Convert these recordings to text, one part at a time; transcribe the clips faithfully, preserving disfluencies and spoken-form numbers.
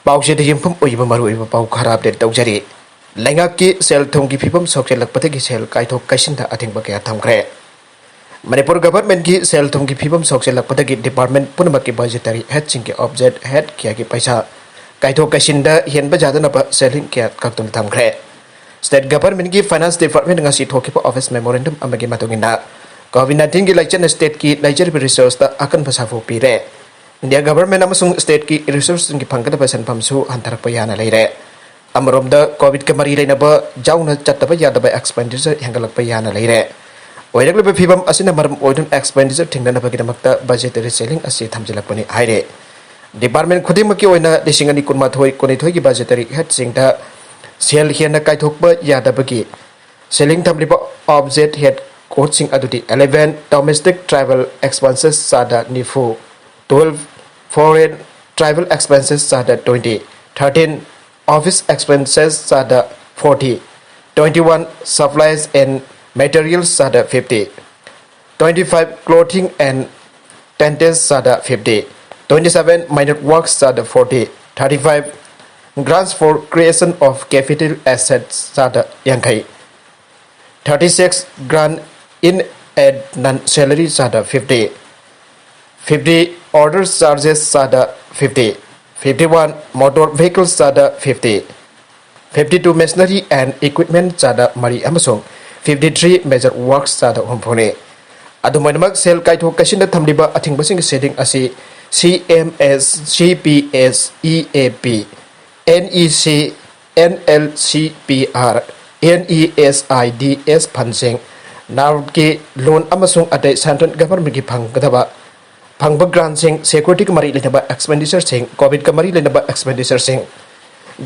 ꯄꯥꯎꯆꯦꯗ ꯌꯨꯝꯐꯝ ꯑꯣꯏꯕ ꯃꯔꯨꯑꯣꯏꯕ ꯄꯥꯎ ꯈꯔ ꯑꯞꯗꯦꯠ ꯇꯧꯖꯔꯤ꯫ ꯂꯩꯉꯥꯛꯀꯤ ꯁꯦꯜ ꯊꯨꯝꯒꯤ ꯐꯤꯕꯝ ꯁꯣꯛꯆꯜꯂꯛꯄꯗꯒꯤ ꯁꯦꯜ ꯀꯥꯏꯊꯣꯛ ꯀꯥꯏꯁꯤꯟꯗ ꯑꯊꯤꯡꯕ ꯀꯌꯥ ꯊꯝꯈ꯭ꯔꯦ꯫ ꯃꯅꯤꯄꯨꯔ ꯒꯚꯔꯟꯃꯦꯟꯠꯀꯤ ꯁꯦꯜ ꯊꯨꯝꯒꯤ ꯐꯤꯕꯝ ꯁꯣꯛꯆꯜꯂꯛꯄꯗꯒꯤ ꯗꯤꯄꯥꯔꯠꯃꯦꯟꯠ ꯄꯨꯝꯅꯃꯛꯀꯤ ꯕꯖꯦꯇꯔꯤ ꯍꯦꯗꯁꯤꯡꯒꯤ ꯑꯣꯞꯖꯦꯠ ꯍꯦꯗ ꯀꯌꯥꯒꯤ ꯄꯩꯁꯥ ꯀꯥꯏꯊꯣꯛ ꯀꯥꯏꯁꯤꯟꯗ ꯍꯦꯟꯕ ꯌꯥꯗꯅꯕ ꯁꯦꯜꯂꯤꯡ ꯀꯌꯥ ꯀꯛꯇꯨꯅ ꯊꯝꯈ꯭ꯔꯦ꯫ ꯁ꯭ꯇꯦꯠ ꯒꯚꯔꯟꯃꯦꯟꯠꯀꯤ ꯐꯥꯏꯅꯥꯟꯁ ꯗꯤꯄꯥꯔꯠꯃꯦꯟꯠ ꯉꯁꯤ ꯊꯣꯛꯈꯤꯕ ꯑꯣꯐꯤꯁ ꯃꯦꯃꯣꯔꯦꯟꯗꯝ ꯑꯃꯒꯤ ꯃꯇꯨꯡ ꯏꯟꯅ, ꯀꯣꯚꯤꯗ ꯅꯥꯏꯟꯇꯤꯟꯒꯤ ꯂꯥꯏꯆꯠꯅ ꯁ꯭ꯇꯦꯠꯀꯤ ꯂꯩꯖꯔꯤꯕ ꯔꯤꯁꯣꯔꯁꯇ ꯑꯀꯟꯕ ꯁꯥꯐꯨ ꯄꯤꯔꯦ꯫ ꯏꯟꯗꯤꯌꯥ ꯒꯚꯔꯟꯃꯦꯟꯠ ꯑꯃꯁꯨꯡ ꯁ꯭ꯇꯦꯠꯀꯤ ꯔꯤꯁꯣꯔꯁꯁꯤꯡꯒꯤ ꯐꯪꯒꯗꯕ ꯁꯦꯟꯐꯝꯁꯨ ꯍꯟꯊꯔꯛꯄ ꯌꯥꯅ ꯂꯩꯔꯦ꯫ ꯑꯃꯔꯣꯝꯗ, ꯀꯣꯚꯤꯗꯀ ꯃꯔꯤ ꯂꯩꯅꯕ ꯌꯥꯎꯅ ꯆꯠꯇꯕ ꯌꯥꯗꯕ ꯑꯦꯛꯁꯄꯦꯟꯗꯤꯆꯔ ꯍꯦꯟꯒꯠꯂꯛꯄ ꯌꯥꯅ ꯂꯩꯔꯦ꯫ ꯑꯣꯏꯔꯛꯂꯤꯕ ꯐꯤꯕꯝ ꯑꯁꯤꯅ ꯃꯔꯝ ꯑꯣꯏꯗꯨꯅ ꯑꯦꯛꯁꯄꯦꯟꯗꯤꯆꯔ ꯊꯤꯡꯅꯅꯕꯒꯤꯗꯃꯛꯇ ꯕꯖꯦꯇꯔꯤ ꯁꯦꯜꯂꯤꯡ ꯑꯁꯤ ꯊꯝꯖꯤꯜꯂꯛꯄꯅꯤ ꯍꯥꯏꯔꯦ꯫ ꯗꯤꯄꯥꯔꯠꯃꯦꯟꯠ ꯈꯨꯗꯤꯡꯃꯛꯀꯤ ꯑꯣꯏꯅ ꯂꯤꯁꯤꯡ ꯑꯅꯤ ꯀꯨꯟꯃꯥꯊꯣꯏ ꯀꯨꯟꯅꯤꯊꯣꯏꯒꯤ ꯕꯖꯦꯇꯔꯤ ꯍꯦꯗꯁꯤꯡꯗ ꯁꯦꯜ ꯍꯦꯟꯅ ꯀꯥꯏꯊꯣꯛꯄ ꯌꯥꯗꯕꯒꯤ ꯁꯦꯜꯂꯤꯡ ꯊꯝꯂꯤꯕ ꯑꯣꯞꯖꯦꯠ ꯍꯦꯗ ꯀꯣꯗꯁꯤꯡ ꯑꯗꯨꯗꯤ: eleven, domestic travel expenses ꯆꯥꯗ ꯅꯤꯐꯨ; twelve, foreign travel expenses ꯆꯥꯗ twenty; thirteen, office expenses ꯆꯥꯗ forty; twenty-one, supplies and materials ꯆꯥꯗ fifty; twenty-five, clothing and tenants ꯆꯥꯗ fifty; twenty-seven, minor works ꯆꯥꯗ forty; thirty-five, grants for creation of capital assets ꯆꯥꯗ ꯌꯥꯡꯈꯩ; thirty-six, grant in aid non-salary ꯆꯥꯗ fifty; fifty, order charges ꯆꯥꯗ fifty; fifty-one, motor vehicles ꯆꯥꯗ fifty; fifty-two, machinery and equipment ꯆꯥꯗ ꯃꯔꯤ ꯑꯃꯁꯨꯡ fifty-three, major works ꯆꯥꯗ ꯍꯨꯝꯐꯨꯅꯤ꯫ ꯑꯗꯨꯝ ꯑꯣꯏꯅꯃꯛ, ꯁꯦꯜ ꯀꯥꯏꯊꯣꯛ ꯀꯥꯏꯁꯤꯟꯗ ꯊꯝꯂꯤꯕ ꯑꯊꯤꯡꯕꯁꯤꯡꯒꯤ ꯁꯦꯜꯂꯤꯡ ꯑꯁꯤ C M S, C P S, E A P, N E C, N L C P R, N E S I D S ꯐꯟꯁꯤꯡ, ꯅꯥꯔꯠꯀꯤ ꯂꯣꯟ ꯑꯃꯁꯨꯡ ꯑꯇꯩ ꯁꯦꯟꯇ꯭ꯔꯦꯜ ꯒꯚꯔꯟꯃꯦꯟꯠꯀꯤ ꯐꯪꯒꯗꯕ, ꯐꯪꯕ ꯒ꯭ꯔꯥꯟꯠꯁꯤꯡ, ꯁꯦꯀ꯭ꯌꯨꯔꯤꯇꯤꯒ ꯃꯔꯤ ꯂꯩꯅꯕ ꯑꯦꯛꯁꯄꯦꯟꯗꯤꯆꯔꯁꯤꯡ, ꯀꯣꯚꯤꯗꯀ ꯃꯔꯤ ꯂꯩꯅꯕ ꯑꯦꯛꯁꯄꯦꯟꯗꯤꯆꯔꯁꯤꯡ,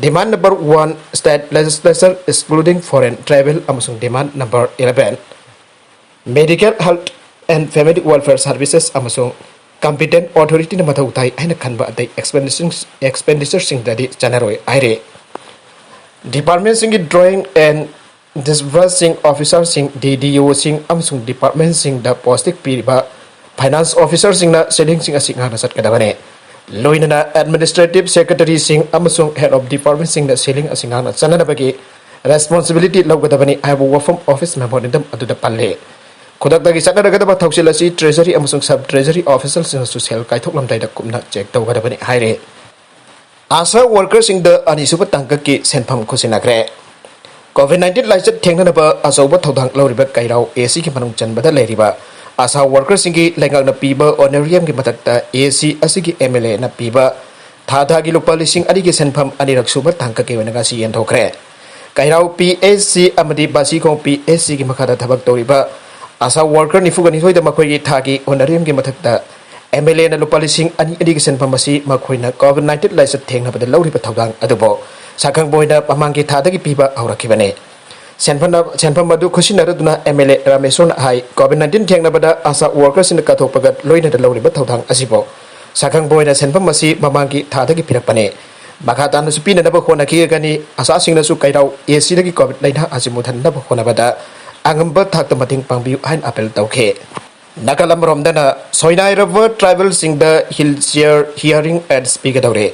demand number one, state legislature excluding foreign travel, ꯑꯃꯁꯨꯡ demand number eleven, medical, health and family welfare services ꯑꯃꯁꯨꯡ competent authorityꯅ ꯃꯊꯧ ꯇꯥꯏ ꯍꯥꯏꯅ ꯈꯟꯕ ꯑꯇꯩ ꯑꯦꯛꯁꯄꯦꯟꯗꯤꯆꯔꯁꯤꯡꯗꯗꯤ ꯆꯠꯅꯔꯣꯏ ꯍꯥꯏꯔꯤ꯫ ꯗꯤꯄꯥꯔꯠꯃꯦꯟꯠꯁꯤꯡꯒꯤ drawing and disbursing officerꯁꯤꯡ, D D Oꯁꯤꯡ ꯑꯃꯁꯨꯡ ꯗꯤꯄꯥꯔꯠꯃꯦꯟꯠꯁꯤꯡꯗ ꯄꯣꯁꯇꯤꯡ ꯄꯤꯔꯤꯕ ꯐꯥꯏꯅꯥꯟꯁ ꯑꯣꯐꯤꯁꯔꯁꯤꯡꯅ ꯁꯦꯜꯂꯤꯡꯁꯤꯡ ꯑꯁꯤ ꯉꯥꯛꯅ ꯆꯠꯀꯗꯕꯅꯤ꯫ ꯂꯣꯏꯅꯅ administrative secretaryꯁꯤꯡ ꯑꯃꯁꯨꯡ head of departmentꯁꯤꯡꯅ ceiling ꯑꯁꯤ ꯉꯥꯛꯅ ꯆꯠꯅꯅꯕꯒꯤ responsibility ꯂꯧꯒꯗꯕꯅꯤ ꯍꯥꯏꯕ ꯋꯥꯐꯝ office memorandum ꯑꯗꯨꯗ ꯄꯜꯂꯤ꯫ ꯈꯨꯗꯛꯇꯒꯤ ꯆꯠꯅꯔꯒꯗꯕ ꯊꯧꯁꯤꯜ ꯑꯁꯤ treasury ꯑꯃꯁꯨꯡ sub treasury officialꯁꯤꯡꯅꯁꯨ ꯁꯦꯜ ꯀꯥꯏꯊꯣꯛꯂꯝꯗꯥꯏꯗ ꯀꯨꯞꯅ check ꯇꯧꯒꯗꯕꯅꯤ ꯍꯥꯏꯔꯤ꯫ ꯑꯥꯁꯥ workerꯁꯤꯡꯗ ꯑꯅꯤꯁꯨꯕ ꯇꯥꯡꯀꯛꯀꯤ ꯁꯦꯟꯐꯝ ꯈꯨꯠꯁꯤꯟꯅꯈ꯭ꯔꯦ꯫ COVID nineteen ꯂꯥꯏꯆꯠ ꯊꯦꯡꯅꯅꯕ ꯑꯆꯧꯕ ꯊꯧꯗꯥꯡ ꯂꯧꯔꯤꯕ ꯀꯩꯔꯥꯎ ACꯒꯤ ꯃꯅꯨꯡ ꯆꯟꯕꯗ ꯂꯩꯔꯤꯕ ꯑꯥꯁꯥ workerꯁꯤꯡꯒꯤ ꯂꯩꯉꯥꯛꯅ ꯄꯤꯕ honorariumꯒꯤ ꯃꯊꯛꯇ AC ꯑꯁꯤꯒꯤ MLAꯅ ꯄꯤꯕ ꯊꯥ ꯊꯥꯒꯤ ꯂꯨꯄꯥ ꯂꯤꯁꯤꯡ ꯑꯅꯤꯒꯤ ꯁꯦꯟꯐꯝ ꯑꯅꯤꯔꯛ ꯁꯨꯕ ꯇꯥꯡꯀꯛꯀꯤ ꯑꯣꯏꯅ ꯉꯁꯤ ꯌꯦꯟꯊꯣꯛꯈ꯭ꯔꯦ꯫ ꯀꯩꯔꯥꯎ PHC ꯑꯃꯗꯤ ꯕꯥꯁꯤꯈꯣꯡ PHCꯒꯤ ꯃꯈꯥꯗ ꯊꯕꯛ ꯇꯧꯔꯤꯕ ꯑꯥꯁꯥ worker ꯅꯤꯐꯨꯒ ꯅꯤꯊꯣꯏꯗ ꯃꯈꯣꯏꯒꯤ ꯊꯥꯒꯤ honorariumꯒꯤ ꯃꯊꯛꯇ MLAꯅ ꯂꯨꯄꯥ ꯂꯤꯁꯤꯡ ꯑꯅꯤ ꯑꯅꯤꯒꯤ ꯁꯦꯟꯐꯝ ꯑꯁꯤ ꯃꯈꯣꯏꯅ COVID nineteen ꯂꯥꯏꯆꯠ ꯊꯦꯡꯅꯕꯗ ꯂꯧꯔꯤꯕ ꯊꯧꯗꯥꯡ ꯑꯗꯨꯕꯨ ꯁꯛꯈꯪꯕ ꯑꯣꯏꯅ ꯃꯃꯥꯡꯒꯤ ꯊꯥꯗꯒꯤ ꯄꯤꯕ ꯍꯧꯔꯛꯈꯤꯕꯅꯤ꯫ ꯁꯦꯟꯐꯝ, ꯁꯦꯟꯐꯝ ꯑꯗꯨ ꯈꯨꯠꯁꯤꯟꯅꯔꯗꯨꯅ MLA ꯔꯥꯃꯦꯁꯣꯔꯅ ꯍꯥꯏ, COVID nineteen ꯊꯦꯡꯅꯕꯗ ꯑꯥꯁꯥ workerꯁꯤꯡꯅ ꯀꯠꯊꯣꯛꯄꯒ ꯂꯣꯏꯅꯅ ꯂꯧꯔꯤꯕ ꯊꯧꯗꯥꯡ ꯑꯁꯤꯕꯨ ꯁꯛꯈꯪꯕ ꯑꯣꯏꯅ ꯁꯦꯟꯐꯝ ꯑꯁꯤ ꯃꯃꯥꯡꯒꯤ ꯊꯥꯗꯒꯤ ꯄꯤꯔꯛꯄꯅꯤ꯫ ꯃꯈꯥ ꯇꯥꯅꯁꯨ ꯄꯤꯅꯅꯕ ꯍꯣꯠꯅꯈꯤꯒꯅꯤ꯫ ꯑꯥꯁꯥꯁꯤꯡꯅꯁꯨ ꯀꯩꯔꯥꯎ ACꯗꯒꯤ COVID ꯂꯥꯏꯅꯥ ꯑꯁꯤ ꯃꯨꯊꯠꯅꯕ ꯍꯣꯠꯅꯕꯗ ꯑꯉꯝꯕ ꯊꯥꯛꯇ ꯃꯇꯦꯡ ꯄꯥꯡꯕꯤꯌꯨ ꯍꯥꯏꯅ appeal ꯇꯧꯈꯤ꯫ ꯅꯥꯒꯥꯂꯝ ꯔꯣꯝꯗꯅ ꯁꯣꯏꯅꯥꯏꯔꯕ tribalꯁꯤꯡꯗ wheelchair hearing aids ꯄꯤꯒꯗꯧꯔꯦ꯫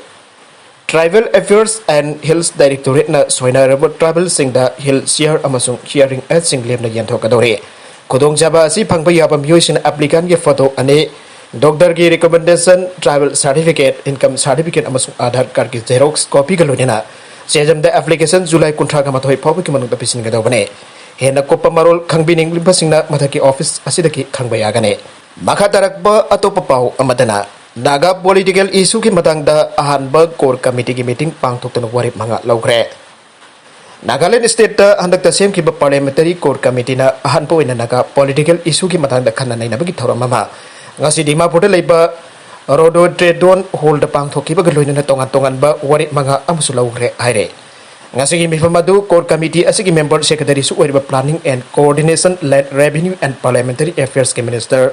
Tribal Affairs and Hills Directorateꯅ ꯁꯣꯏꯅꯥꯏꯔꯕ tribalꯁꯤꯡꯗ wheelchair ꯑꯃꯁꯨꯡ hearing aidꯁꯤꯡ ꯂꯦꯝꯅ ꯌꯦꯟꯊꯣꯛꯀꯗꯧꯔꯤ꯫ ꯈꯨꯗꯣꯡꯆꯥꯕ ꯑꯁꯤ ꯐꯪꯕ ꯌꯥꯕ ꯃꯤꯑꯣꯏꯁꯤꯡꯅ applicantꯒꯤ photo ꯑꯅꯤ, doctorꯒꯤ recommendation, tribal certificate, income certificate ꯑꯃꯁꯨꯡ Aadhaar cardꯀꯤ xerox copyꯒ ꯂꯣꯏꯅꯅ ꯆꯦꯖꯝꯗ application July ꯀꯨꯟꯊ꯭ꯔꯥꯒ ꯃꯥꯊꯣꯏ ꯐꯥꯎꯕꯒꯤ ꯃꯅꯨꯡꯗ ꯄꯤꯁꯤꯟꯒꯗꯧꯕꯅꯤ꯫ ꯍꯦꯟꯅ ꯀꯨꯞꯄ ꯃꯔꯣꯜ ꯈꯪꯕꯤꯅꯤꯡꯂꯤꯕꯁꯤꯡꯅ ꯃꯊꯛꯀꯤ office ꯑꯁꯤꯗꯒꯤ ꯈꯪꯕ ꯌꯥꯒꯅꯤ꯫ ꯃꯈꯥ ꯇꯥꯔꯛꯄ ꯑꯇꯣꯞꯄ ꯄꯥꯎ ꯑꯃꯗꯅ, ꯅꯥꯒꯥ political issueꯒꯤ ꯃꯇꯥꯡꯗ ꯑꯍꯥꯟꯕ core committeeꯒꯤ meeting ꯄꯥꯡꯊꯣꯛꯇꯨꯅ ꯋꯥꯔꯦꯞ ꯃꯉꯥ ꯂꯧꯈ꯭ꯔꯦ꯫ ꯅꯥꯒꯥꯂꯦꯟ stateꯇ ꯍꯟꯗꯛꯇ ꯁꯦꯝꯈꯤꯕ parliamentary core committeeꯅ ꯑꯍꯥꯟꯕ ꯑꯣꯏꯅ ꯅꯥꯒꯥ political issueꯒꯤ ꯃꯇꯥꯡꯗ ꯈꯟꯅ ꯅꯩꯅꯕꯒꯤ ꯊꯧꯔꯝ ꯑꯃ ꯉꯁꯤ ꯗꯤꯃꯥꯄꯨꯔꯗ ꯂꯩꯕ Rhododendron Hallꯗ ꯄꯥꯡꯊꯣꯛꯈꯤꯕꯒ ꯂꯣꯏꯅꯅ ꯇꯣꯉꯥꯟ ꯇꯣꯉꯥꯟꯕ ꯋꯥꯔꯦꯞ ꯃꯉꯥ ꯑꯃꯁꯨ ꯂꯧꯈ꯭ꯔꯦ ꯍꯥꯏꯔꯦ꯫ ꯉꯁꯤꯒꯤ ꯃꯤꯐꯝ ꯑꯗꯨ core committee ꯑꯁꯤꯒꯤ member secretaryꯁꯨ ꯑꯣꯏꯔꯤꯕ Planning and Coordination, Land Revenue and Parliamentary Affairsꯀꯤ minister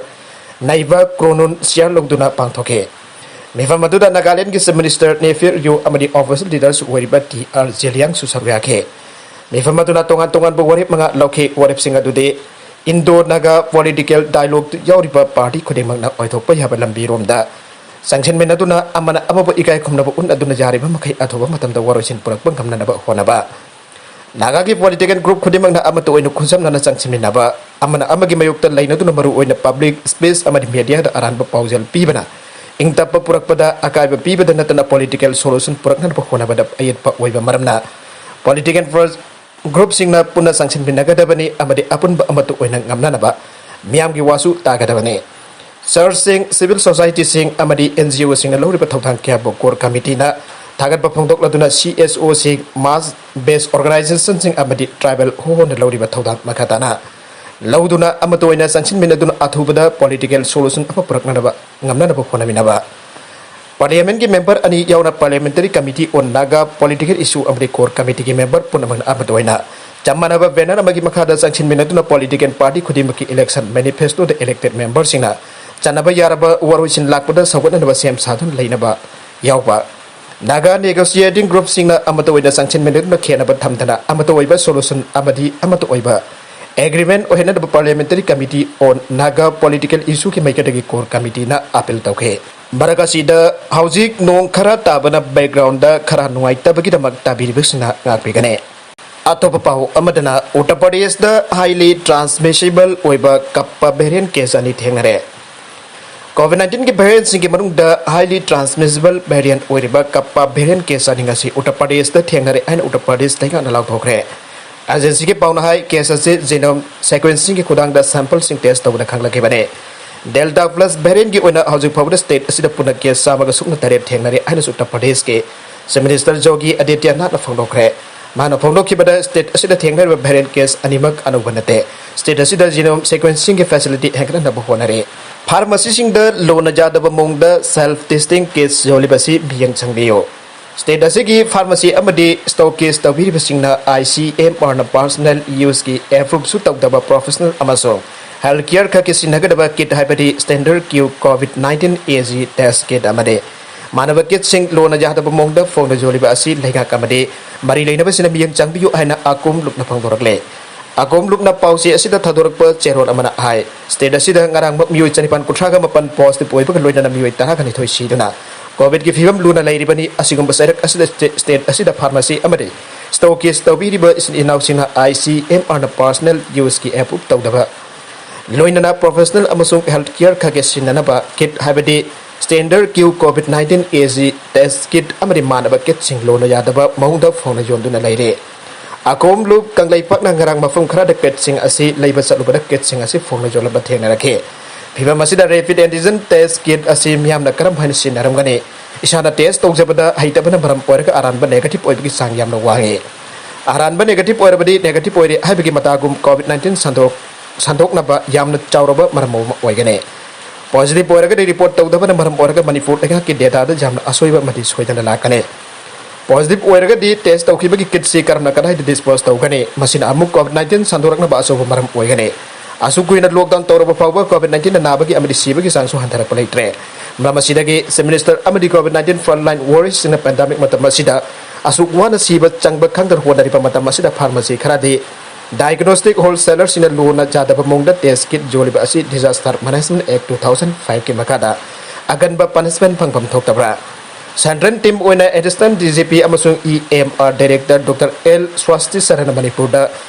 ꯅꯩꯕ ꯀ꯭ꯔꯣꯅꯨꯟ chair ꯂꯧꯗꯨꯅ ꯄꯥꯡꯊꯣꯛꯈꯤ꯫ ꯃꯤꯐꯝ ꯑꯗꯨꯗ ꯅꯥꯒꯥꯂꯦꯟꯒꯤ Chief Minister ꯅꯦꯐꯤꯔ ꯔꯤꯌꯣ ꯑꯃꯗꯤ opposition leaderꯁꯨ ꯑꯣꯏꯔꯤꯕ ꯇꯤ ꯑꯥꯔ ꯖꯦꯂꯤꯌꯥꯡꯁꯨ ꯁꯔꯨꯛ ꯌꯥꯈꯤ꯫ ꯃꯤꯐꯝ ꯑꯗꯨꯅ ꯇꯣꯉꯥꯟ ꯇꯣꯉꯥꯟꯕ ꯋꯥꯔꯦꯞ ꯃꯉꯥ ꯂꯧꯈꯤ꯫ ꯋꯥꯔꯦꯞꯁꯤꯡ ꯑꯗꯨꯗꯤ Indo-Naga political dialogueꯇ ꯌꯥꯎꯔꯤꯕ party ꯈꯨꯗꯤꯡꯃꯛꯅ ꯑꯣꯏꯊꯣꯛꯄ ꯌꯥꯕ ꯂꯝꯕꯤꯔꯣꯝꯗ ꯆꯪꯁꯤꯟꯃꯤꯟꯅꯗꯨꯅ ꯑꯃꯅ ꯑꯃꯕꯨ ꯏꯀꯥꯏ ꯈꯨꯝꯅꯕ ꯎꯠꯅꯗꯨꯅ ꯌꯥꯔꯤꯕ ꯃꯈꯩ ꯑꯊꯨꯕ ꯃꯇꯝꯗ ꯋꯥꯔꯣꯏꯁꯤꯟ ꯄꯨꯔꯛꯄ ꯉꯝꯅꯅꯕ ꯍꯣꯠꯅꯕ꯫ ꯅꯥꯒꯥꯒꯤ political group ꯈꯨꯗꯤꯡꯃꯛꯅ ꯑꯃꯠꯇ ꯑꯣꯏꯅ ꯈꯨꯠꯁꯝꯅꯅ ꯆꯪꯁꯤꯟꯃꯤꯟꯅꯕ, ꯑꯃꯅ ꯑꯃꯒꯤ ꯃꯥꯌꯣꯛꯇ ꯂꯩꯅꯗꯨꯅ ꯃꯔꯨꯑꯣꯏꯅ public space ꯑꯃꯗꯤ mediaꯗ ꯑꯔꯥꯟꯕ ꯄꯥꯎꯖꯦꯜ ꯄꯤꯕꯅ ꯏꯪ ꯇꯞꯄ ꯄꯨꯔꯛꯄꯗ ꯑꯀꯥꯏꯕ ꯄꯤꯕꯗ ꯅꯠꯇꯅ political solution ꯄꯨꯔꯛꯅꯅꯕ ꯍꯣꯠꯅꯕꯗ ꯑꯌꯦꯠꯄ ꯑꯣꯏꯕ ꯃꯔꯝꯅ political groupꯁꯤꯡꯅ ꯄꯨꯟꯅ ꯆꯪꯁꯤꯟꯃꯤꯟꯅꯒꯗꯕꯅꯤ ꯑꯃꯗꯤ ꯑꯄꯨꯟꯕ ꯑꯃꯠꯇ ꯑꯣꯏꯅ ꯉꯝꯅꯅꯕ ꯃꯤꯌꯥꯝꯒꯤ ꯋꯥꯁꯨ ꯇꯥꯒꯗꯕꯅꯤ꯫ Churchꯁꯤꯡ, civil societyꯁꯤꯡ ꯑꯃꯗꯤ NGOꯁꯤꯡꯅ ꯂꯧꯔꯤꯕ ꯊꯧꯗꯥꯡ ꯀꯌꯥꯕꯨ core committeeꯅ ꯊꯥꯒꯠꯄ ꯐꯣꯡꯗꯣꯛꯂꯗꯨꯅ CSOꯁꯤꯡ, mass based organizationꯁꯤꯡ ꯑꯃꯗꯤ tribal ꯍꯣꯍꯣꯅ ꯂꯧꯔꯤꯕ ꯊꯧꯗꯥꯡ ꯃꯈꯥ ꯇꯥꯅ ꯂꯧꯗꯨꯅ ꯑꯃꯠꯇ ꯑꯣꯏꯅ ꯆꯪꯁꯤꯟꯃꯤꯟꯅꯗꯨꯅ ꯑꯊꯨꯕꯗ political solution ꯑꯃ ꯄꯨꯔꯛꯅꯅꯕ ꯉꯝꯅꯅꯕ ꯍꯣꯠꯅꯃꯤꯟꯅꯕ꯫ Parliamentꯀꯤ member ꯑꯅꯤ ꯌꯥꯎꯅ Parliamentary Committee on Naga Political Issue ꯑꯃꯗꯤ Core Committeeꯒꯤ member ꯄꯨꯝꯅꯃꯛꯅ ꯑꯃꯠꯇ ꯑꯣꯏꯅ ꯆꯞ ꯃꯥꯟꯅꯕ banner ꯑꯃꯒꯤ ꯃꯈꯥꯗ ꯆꯪꯁꯤꯟꯃꯤꯟꯅꯗꯨꯅ political party ꯈꯨꯗꯤꯡꯃꯛꯀꯤ election manifestoꯗ elected memberꯁꯤꯡꯅ ꯆꯟꯅꯕ ꯌꯥꯔꯕ ꯋꯥꯔꯣꯏꯁꯤꯟ ꯂꯥꯛꯄꯗ ꯁꯧꯒꯠꯅꯅꯕ ꯁꯦꯝ ꯁꯥꯗꯨꯅ ꯂꯩꯅꯕ ꯌꯥꯎꯕ꯫ Naga negotiating groupꯁꯤꯡꯅ ꯑꯃꯠꯇ ꯑꯣꯏꯅ ꯆꯪꯁꯤꯟꯃꯤꯟꯅꯗꯨꯅ ꯈꯦꯠꯅꯕ ꯊꯝꯗꯅ ꯑꯃꯠꯇ ꯑꯣꯏꯕ solution ꯑꯃꯗꯤ ꯑꯃꯠꯇ ꯑꯣꯏꯕ agreement ꯑꯣꯏꯍꯟꯅꯅꯕ Parliamentary Committee on Naga Political Issueꯒꯤ ꯃꯥꯏꯀꯩꯗꯒꯤ Core Committeeꯅ appeal ꯇꯧꯈꯤ꯫ ꯃꯔꯛ ꯑꯁꯤꯗ ꯍꯧꯖꯤꯛ ꯅꯣꯡ ꯈꯔ ꯇꯥꯕꯅ backgroundꯗ ꯈꯔ ꯅꯨꯡꯉꯥꯏꯇꯕꯒꯤꯗꯃꯛ ꯇꯥꯕꯤꯔꯤꯕꯁꯤꯡꯅ ꯉꯥꯛꯄꯤꯒꯅꯤ꯫ ꯑꯇꯣꯞꯄ ꯄꯥꯎ ꯑꯃꯗꯅ ꯎꯠꯇꯔ ꯄ꯭ꯔꯗꯦꯁꯇ highly transmissible ꯑꯣꯏꯕ ꯀꯞꯄ variant case ꯑꯅꯤ ꯊꯦꯡꯅꯔꯦ꯫ COVID nineteenꯒꯤ variantꯁꯤꯡꯒꯤ ꯃꯅꯨꯡꯗ highly transmissible variant ꯑꯣꯏꯔꯤꯕ ꯀꯞꯄ variant case ꯑꯅꯤ ꯉꯁꯤ ꯎꯠꯇꯔ ꯄ꯭ꯔꯗꯦꯁꯇ ꯊꯦꯡꯅꯔꯦ ꯍꯥꯏꯅ ꯎꯠꯇꯔ ꯄ꯭ꯔꯗꯦꯁ ꯂꯩꯉꯥꯛꯅ ꯂꯥꯎꯊꯣꯛꯈ꯭ꯔꯦ꯫ Agencyꯒꯤ ꯄꯥꯎꯅ ꯍꯥꯏ, case ꯑꯁꯤ genome sequencingꯒꯤ ꯈꯨꯊꯥꯡꯗ sampleꯁꯤꯡ test ꯇꯧꯕꯗ ꯈꯪꯂꯛꯈꯤꯕꯅꯤ꯫ Delta plus variantꯀꯤ ꯑꯣꯏꯅ ꯍꯧꯖꯤꯛ ꯐꯥꯎꯕꯗ state ꯑꯁꯤꯗ ꯄꯨꯟꯅ case ꯆꯥꯝꯃꯒ ꯁꯨꯞꯅ ꯇꯔꯦꯠ ꯊꯦꯡꯅꯔꯦ ꯍꯥꯏꯅꯁꯨ ꯎꯠꯇꯔ ꯄ꯭ꯔꯗꯦꯁꯀꯤ Chief Minister ꯌꯣꯒꯤ ꯑꯥꯗꯤꯇ꯭ꯌꯅꯥꯊꯅ ꯐꯣꯡꯗꯣꯛꯈ꯭ꯔꯦ꯫ ꯃꯥꯅ ꯐꯣꯡꯗꯣꯛꯈꯤꯕꯗ, state ꯑꯁꯤꯗ ꯊꯦꯡꯅꯔꯤꯕ variant case ꯑꯅꯤꯃꯛ ꯑꯅꯧꯕ ꯅꯠꯇꯦ꯫ State ꯑꯁꯤꯗ genome sequencingꯒꯤ facility ꯍꯦꯟꯒꯠꯍꯟꯅꯕ ꯍꯣꯠꯅꯔꯤ꯫ Pharmacyꯁꯤꯡꯗ ꯂꯣꯟꯅ ꯌꯥꯗꯕ ꯃꯑꯣꯡꯗ self testing kits ꯌꯣꯜꯂꯤꯕꯁꯤ ꯃꯤꯠꯌꯦꯡ ꯆꯪꯕꯤꯌꯨ꯫ State ꯑꯁꯤꯒꯤ pharmacy ꯑꯃꯗꯤ stockist ꯇꯧꯕꯤꯔꯤꯕꯁꯤꯡꯅ ICMRꯅ personal useꯀꯤ approveꯁꯨ ꯇꯧꯗꯕ professional ꯑꯃꯁꯨꯡ healthcare ꯈꯛꯀꯤ ꯁꯤꯖꯤꯟꯅꯒꯗꯕ kit, ꯍꯥꯏꯕꯗꯤ standard queue COVID nineteen AG test kit ꯑꯃꯅꯤ꯫ ꯃꯥꯟꯅꯕ kitꯁꯤꯡ ꯂꯣꯟꯅ ꯌꯥꯗꯕ ꯃꯑꯣꯡꯗ ꯐꯣꯡꯅ ꯌꯣꯜꯂꯤꯕ ꯑꯁꯤ ꯂꯩꯉꯥꯛ ꯑꯃꯗꯤ ꯃꯔꯤ ꯂꯩꯅꯕꯁꯤꯡꯅ ꯃꯤꯠꯌꯦꯡ ꯆꯪꯕꯤꯌꯨ ꯍꯥꯏꯅ ꯑꯀꯨꯝ ꯂꯨꯞꯅ ꯐꯣꯡꯗꯣꯔꯛꯂꯦ꯫ ꯑꯀꯣꯝ ꯂꯨꯞꯅ ꯄꯥꯎꯆꯦ ꯑꯁꯤꯗ ꯊꯥꯗꯣꯔꯛꯄ ꯆꯦꯔꯣꯜ ꯑꯃꯅ ꯍꯥꯏ, state ꯑꯁꯤꯗ ꯉꯔꯥꯡꯃꯛ ꯃꯤꯑꯣꯏ ꯆꯅꯤꯄꯥꯟ ꯀꯨꯟꯊ꯭ꯔꯥꯒ ꯃꯥꯄꯟ positive ꯑꯣꯏꯕꯒ ꯂꯣꯏꯅꯅ ꯃꯤꯑꯣꯏ ꯇꯔꯥꯒ ꯅꯤꯊꯣꯏ ꯁꯤꯗꯨꯅ COVID-ꯀꯤ ꯐꯤꯕꯝ ꯂꯨꯅ ꯂꯩꯔꯤꯕꯅꯤ꯫ ꯑꯁꯤꯒꯨꯝꯕ ꯆꯩꯔꯛ ꯑꯁꯤꯗ state ꯑꯁꯤꯗ pharmacy ꯑꯃꯗꯤ stockist ꯇꯧꯕꯤꯔꯤꯕ ꯏꯆꯤꯟ ꯏꯅꯥꯎꯁꯤꯡꯅ ICMRꯅ personal useꯀꯤ approve ꯇꯧꯗꯕ, ꯂꯣꯏꯅꯅ professional ꯑꯃꯁꯨꯡ health care ꯈꯔꯒꯤ ꯁꯤꯖꯤꯟꯅꯅꯕ kit ꯍꯥꯏꯕꯗꯤ standard queue COVID-19 AG test kit ꯑꯃꯗꯤ ꯃꯥꯟꯅꯕ kitꯁꯤꯡ ꯂꯣꯟꯅ ꯌꯥꯗꯕ ꯃꯑꯣꯡꯗ ꯐꯣꯡꯅ ꯌꯣꯟꯗꯨꯅ ꯂꯩꯔꯦ꯫ ꯑꯀꯣꯝ ꯂꯨꯞ ꯀꯪꯂꯩꯄꯥꯛꯅ ꯉꯔꯥꯡ ꯃꯐꯝ ꯈꯔꯗ kitꯁꯤꯡ ꯑꯁꯤ ꯂꯩꯕ ꯆꯠꯂꯨꯕꯗ kitꯁꯤꯡ ꯑꯁꯤ ꯐꯣꯡꯅ ꯌꯣꯜꯂꯝꯕ ꯊꯦꯡꯅꯔꯛꯈꯤ꯫ ꯐꯤꯚꯝ ꯑꯁꯤꯗ rapid antigen test kit ꯑꯁꯤ ꯃꯤꯌꯥꯝꯅ ꯀꯔꯝ ꯍꯥꯏꯅ ꯁꯤꯖꯤꯟꯅꯔꯝꯒꯅꯤ? ꯏꯁꯥꯅ test ꯇꯧꯖꯕꯗ ꯍꯩꯇꯕꯅ ꯃꯔꯝ ꯑꯣꯏꯔꯒ ꯑꯔꯥꯟꯕ negative ꯑꯣꯏꯕꯒꯤ ꯆꯥꯡ ꯌꯥꯝꯅ ꯋꯥꯡꯉꯤ꯫ ꯑꯔꯥꯟꯕ negative ꯑꯣꯏꯔꯕꯗꯤ negative ꯑꯣꯏꯔꯦ ꯍꯥꯏꯕꯒꯤ ꯃꯇꯥꯒꯨꯝ COVID-19 ꯁꯟꯗꯣꯛ-, ꯁꯟꯗꯣꯛꯅꯕ ꯌꯥꯝꯅ ꯆꯥꯎꯔꯕ ꯃꯔꯝ ꯑꯃ ꯑꯣꯏꯒꯅꯤ꯫ Positive ꯑꯣꯏꯔꯒꯗꯤ report ꯇꯧꯗꯕꯅ ꯃꯔꯝ ꯑꯣꯏꯔꯒ ꯃꯅꯤꯄꯨꯔ ꯂꯩꯉꯥꯛꯀꯤ dataꯗ ꯌꯥꯝꯅ ꯑꯁꯣꯏꯕ ꯑꯃꯗꯤ ꯁꯣꯏꯗꯅ ꯂꯥꯛꯀꯅꯤ꯫ Positive ꯑꯣꯏꯔꯒꯗꯤ test ꯇꯧꯈꯤꯕꯒꯤ kitꯁꯤ ꯀꯔꯝꯅ ꯀꯗꯥꯏꯗ dispose ꯇꯧꯒꯅꯤ? ꯃꯁꯤꯅ ꯑꯃꯨꯛ COVID-19 ꯁꯟꯗꯣꯔꯛꯅꯕ ꯑꯆꯧꯕ ꯃꯔꯝ ꯑꯣꯏꯒꯅꯤ꯫ ꯑꯁꯨꯛ ꯀꯨꯏꯅ lockdown ꯇꯧꯔꯕ ꯐꯥꯎꯕ COVID-19ꯅ ꯅꯥꯕꯒꯤ ꯑꯃꯗꯤ ꯁꯤꯕꯒꯤ ꯆꯥꯡꯁꯨ ꯍꯟꯊꯔꯛꯄ ꯂꯩꯇ꯭ꯔꯦ꯫ ꯃꯔꯝ ꯑꯁꯤꯗꯒꯤ Chief Minister ꯑꯃꯗꯤ COVID-19 frontline warriorꯁꯤꯡꯅ pandemic ꯃꯇꯝ ꯑꯁꯤꯗ ꯑꯁꯨꯛ ꯋꯥꯅ ꯁꯤꯕ ꯆꯪꯕ ꯈꯪꯗꯅ ꯍꯣꯠꯅꯔꯤꯕ ꯃꯇꯝ ꯑꯁꯤꯗ pharmacy ꯈꯔꯗꯤ diagnostic wholesalerꯁꯤꯡꯅ ꯂꯣꯟꯅ ꯌꯥꯗꯕ ꯃꯑꯣꯡꯗ test kit ꯌꯣꯜꯂꯤꯕ ꯑꯁꯤ Disaster Management Act two thousand fiveꯀꯤ ꯃꯈꯥꯗ ꯑꯀꯟꯕ punishment ꯐꯪꯐꯝ ꯊꯣꯛꯇꯕ꯭ꯔꯥ? Central team ꯑꯣꯏꯅ Assistant DGP ꯑꯃꯁꯨꯡ EMR Director Doctor L ꯁ꯭ꯋꯥꯁꯇꯤ ꯁꯔꯅ ꯃꯅꯤꯄꯨꯔꯗ